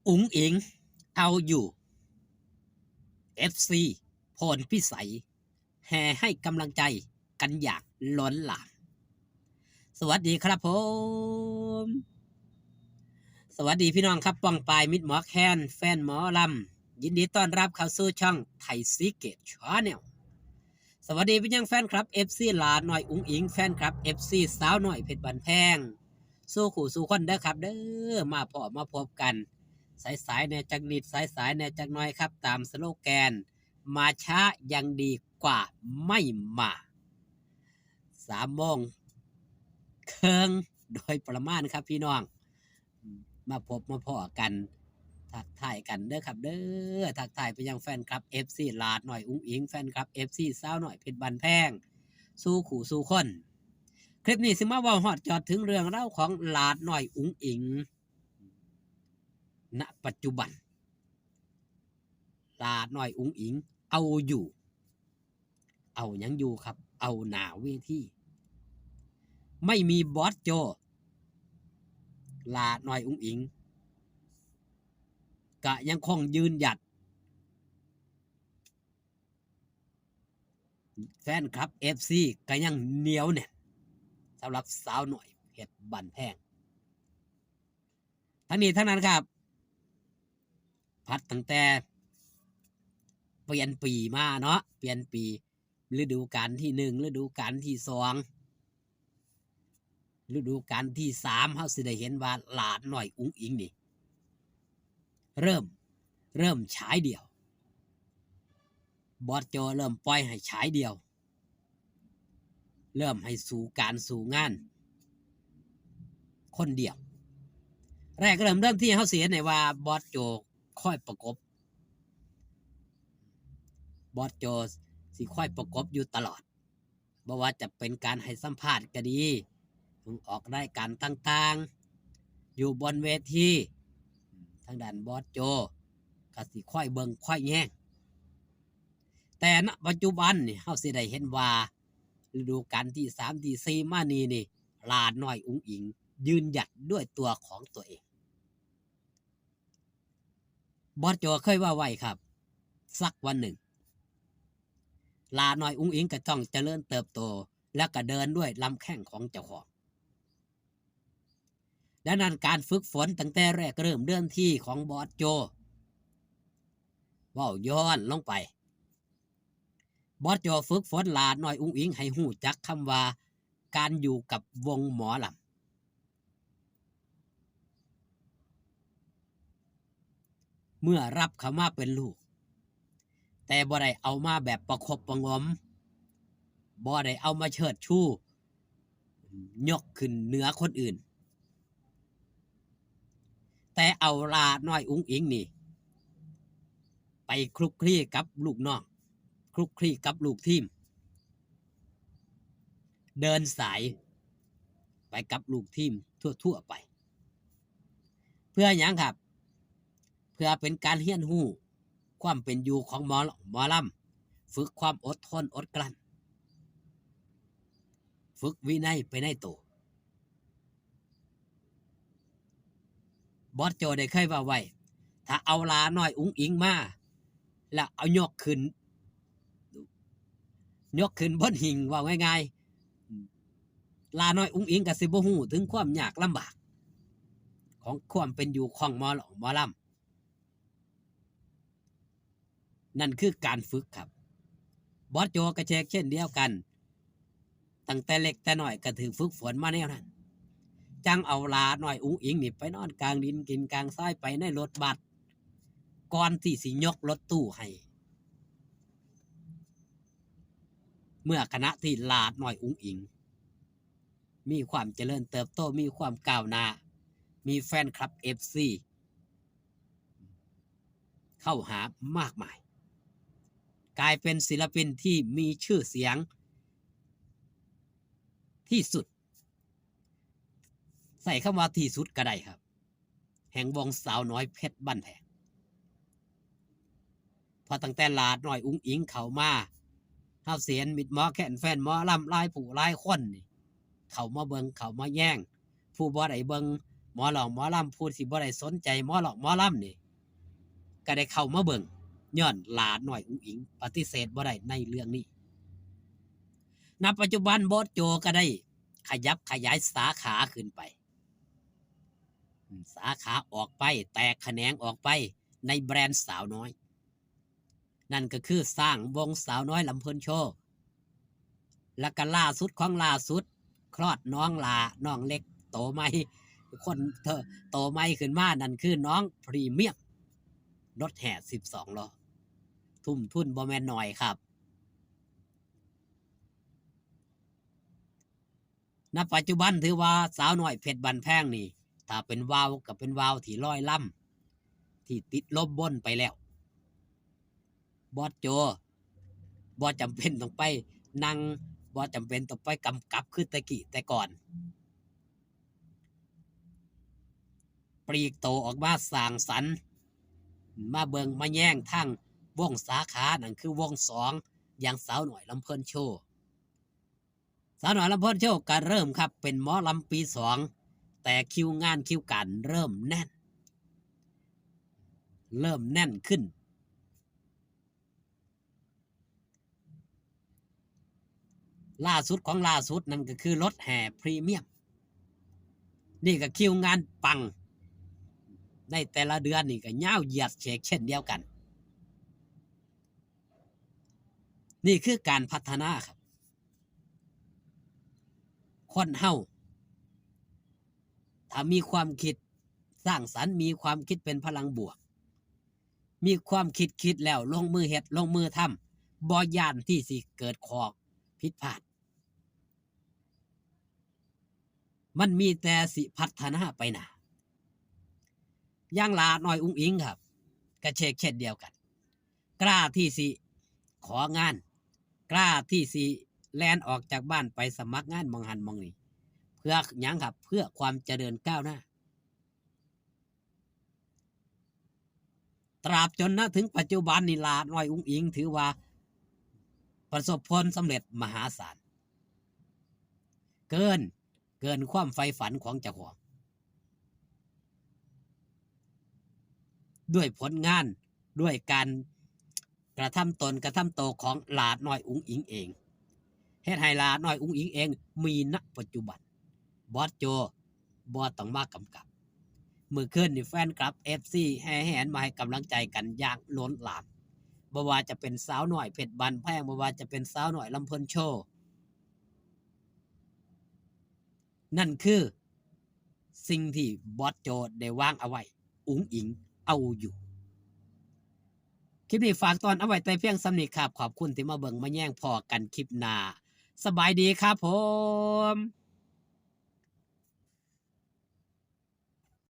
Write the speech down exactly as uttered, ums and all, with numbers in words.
อุ๋งอิ๋งเอาอยู่ เอฟซี โพนพิสัย แห่ให้กำลังใจกันอย่างล้นหลาม สวัสดีครับผม สวัสดีพี่น้องครับ ป้องปายมิตรหมอแคน แฟนหมอลำ ยินดีต้อนรับเข้าสู่ช่องไทยซีเกตชาแนล สวัสดีไปยังแฟนคลับ เอฟซี หลาน้อยอุ๋งอิ๋ง แฟนคลับ เอฟซี สาวน้อยเพชรบ้านแพง สู่คู่สู่คนเด้อครับเด้อ มาพ้อมาพบกัน สายๆแหน่จักนิด สายๆแหน่จักหน่อยครับ ตามสโลแกน มาช้ายังดีกว่าไม่มา สามโมงเคิงโดยประมาณครับพี่น้อง มาพบมาพ้อกัน ทักทายกันเด้อครับเด้อ ทักทายไปยังแฟนคลับ เอฟซี หลาน้อยอุ๋งอิ๋ง แฟนคลับ เอฟซี สาวน้อยเพชรบ้านแพง สู่คู่สู่คน คลิปนี้สิมาเว้าฮอดจอดถึงเรื่องราวของหลาน้อยอุ๋งอิ๋ง ณ ปัจจุบัน หลาน้อยอุ๋งอิ๋ง เอาอยู่ เอาหยังอยู่ครับ เอาหน้าเวที ไม่มีบอสโจ หลาน้อยอุ๋งอิ๋ง กะยังคงยืนหยัด แฟนคลับ เอฟซี กะยังเหนียวแน่น สำหรับสาวน้อยเพชรบ้านแพง ทั้งนี้ทั้งนั้นครับ พัดตั้งแต่เปลี่ยนปีมาเนาะ เปลี่ยนปี ฤดูกาลที่หนึ่ง ฤดูกาลที่สอง ฤดูกาลที่สาม เฮาสิได้เห็นว่าหลาน้อยอุ๋งอิ๋งนี่ เริ่ม เริ่มฉายเดี่ยว บอสโจเริ่มปล่อยให้ฉายเดี่ยว เริ่มให้สู่การสู่งาน คนเดียว แรกเริ่มเริ่มที่เฮาสิเห็นได้ว่าบอสโจคอยประกบ บอสโจสิคอยประกบอยู่ตลอด บ่ว่าจะเป็นการให้สัมภาษณ์ก็ดี ออกรายการต่างๆ อยู่บนเวที ทางด้านบอสโจก็สิคอยเบิ่งคอยแยง แต่ณ ปัจจุบันนี่เฮาสิได้เห็นว่า ฤดูกาลที่สาม ที่สี่ มานี่นี่ หลาน้อยอุ๋งอิ๋ง ยืนหยัดด้วยตัวของตัวเอง บอสโจเคยว่าไว้ครับ สักวันหนึ่ง หลาน้อยอุ๋งอิ๋งก็ต้องเจริญเติบโต และก็เดินด้วยลำแข้งของเจ้าของ ดังนั้นการฝึกฝนตั้งแต่แรกเริ่มเดิมทีของบอสโจ เว้าย้อนลงไป บอสโจฝึกฝนหลาน้อยอุ๋งอิ๋งให้ฮู้จักคำว่า การอยู่กับวงหมอลำ เมื่อรับเขามาเป็นลูก แต่บ่ได้เอามาแบบประคบประหงม บ่ได้เอามาเชิดชู ยกขึ้นเหนือคนอื่น แต่เอาหลาน้อยอุ๋งอิ๋งนี่ ไปคลุกคลีกับลูกน้อง คลุกคลีกับลูกทีม เดินสายไปกับลูกทีมทั่วๆไป เพื่อหยังครับ เพื่อเป็นการเรียนรู้ความเป็นอยู่ของหมอ หมอลำ ฝึกความอดทนอดกลั้น ฝึกวินัยไปในตัว บอสโจได้เคยเว้าไว้ ถ้าเอาหลาน้อยอุ๋งอิ๋งมา แล้วเอายกขึ้น ยกขึ้นบนหิ้ง เว้าง่ายๆ หลาน้อยอุ๋งอิ๋งก็สิบ่ฮู้ถึงความยากลำบาก ของความเป็นอยู่ของหมอ หมอลำ นั่นคือการฝึกครับ บอสโจก็เช่นเดียวกัน ตั้งแต่เล็กแต่น้อยก็ถูกฝึกฝนมาแนวนั้น จั่งเอาหลาน้อยอุ๋งอิ๋งนี่ไปนอนกลางดินกินกลางทรายไปในรถบัส ก่อนที่สิยกรถตู้ให้ เมื่อขณะที่หลาน้อยอุ๋งอิ๋ง มีความเจริญเติบโต มีความก้าวหน้า มีแฟนคลับ เอฟซี เข้าหามากมาย กลายเป็นศิลปินที่มีชื่อเสียงที่สุด ใช้คำว่าที่สุดก็ได้ครับ แห่งวงสาวน้อยเพชรบ้านแพง เพราะตั้งแต่หลาน้อยอุ๋งอิ๋งเข้ามา เฮาสิเห็นมิตรหมอแคน แฟนหมอลำหลายผู้หลายคนนี่ เข้ามาเบิ่ง เข้ามาแยง ผู้บ่ได้เบิ่ง หมอร้องหมอลำ ผู้ที่บ่ได้สนใจหมอร้องหมอลำนี่ ก็ได้เข้ามาเบิ่ง ย้อนหลาน้อยอุ๋งอิ๋ง ปฏิเสธบ่ได้ในเรื่องนี้ ณ ปัจจุบันบอสโจก็ได้ขยับขยายสาขาขึ้นไป อืม สาขาออกไป แตกแขนงออกไปในแบรนด์สาวน้อย นั่นก็คือสร้างวงสาวน้อยลำเพลินโชว์ แล้วก็ล่าสุดของล่าสุด คลอดน้องหล้า น้องเล็กโตใหม่ คนโต โตใหม่ขึ้นมา นั่นคือน้องพรีเมียม รถแห่สิบสองล้อ ทุ่มทุนบ่แม่นน้อยครับ ณ ปัจจุบันถือว่าสาวน้อยเพชรบ้านแพงนี่ ถ้าเป็นวาวก็เป็นวาวที่ลอยลำ ที่ติดลมบนไปแล้ว บอสโจบ่จำเป็นต้องไปนั่ง บ่จำเป็นต้องไปกำกับคือแต่กี้แต่ก่อน ปลีกโตออกมาสร้างสรรค์ มาเบิ่งมาแยงทั้งวงสาขา นั่นคือวงสอง อย่างสาวน้อยลำเพลินโชว์ สาวน้อยลำเพลินโชว์ก็เริ่มครับ เป็นหมอลำปีสอง แต่คิวงานคิวการเริ่มแน่น เริ่มแน่นขึ้น ล่าสุดของล่าสุดนั่นก็คือรถแห่พรีเมียม นี่ก็คิวงานปัง ในแต่ละเดือนนี่ก็ยาวเหยียดเฉกเช่นเดียวกัน นี่คือการพัฒนาครับ คนเฮา ถ้ามีความคิดสร้างสรรค์ มีความคิดเป็นพลังบวก มีความคิด คิดแล้วลงมือเฮ็ด ลงมือทำ บ่ย้านที่สิเกิดข้อผิดพลาด มันมีแต่สิพัฒนาไปหน้า อย่างหล้าน้อยอุ๋งอิ๋งครับ ก็เชกเช่นเดียวกัน กล้าที่สิของาน กล้าที่สิแล่นออกจากบ้านไปสมัครงานหม่องหั้นหม่องนี่ เพื่อหยังครับ เพื่อความเจริญก้าวหน้า ตราบจนนะถึงปัจจุบันนี่ หล้าน้อยอุ๋งอิ๋งถือว่าประสบผลสำเร็จมหาศาล เกิน เกินความใฝ่ฝันของเจ้าของ ด้วยผลงาน ด้วยการกระทำตนกระทำโตของหล้าน้อยอุ๋งอิ๋งเอง เฮ็ดให้หล้าน้อยอุ๋งอิ๋งเองมี ณ ปัจจุบัน บอสโจบ่ต้องมากำกับ มื้อคืนนี่แฟนคลับ เอฟซี แห่แหนมาให้กำลังใจกันอย่างล้นหลาม บ่ว่าจะเป็นสาวน้อยเพชรบ้านแพง บ่ว่าจะเป็นสาวน้อยลำเพลินโชว์ นั่นคือสิ่งที่บอสโจได้วางเอาไว้ อุ๋งอิ๋งเอาอยู่ คลิปนี้ฝากตอนเอาไว้แต่เพียงส่ำนี้ครับ ขอบคุณที่มาเบิ่งมาแยง พ้อกันคลิปหน้า สบายดีครับผม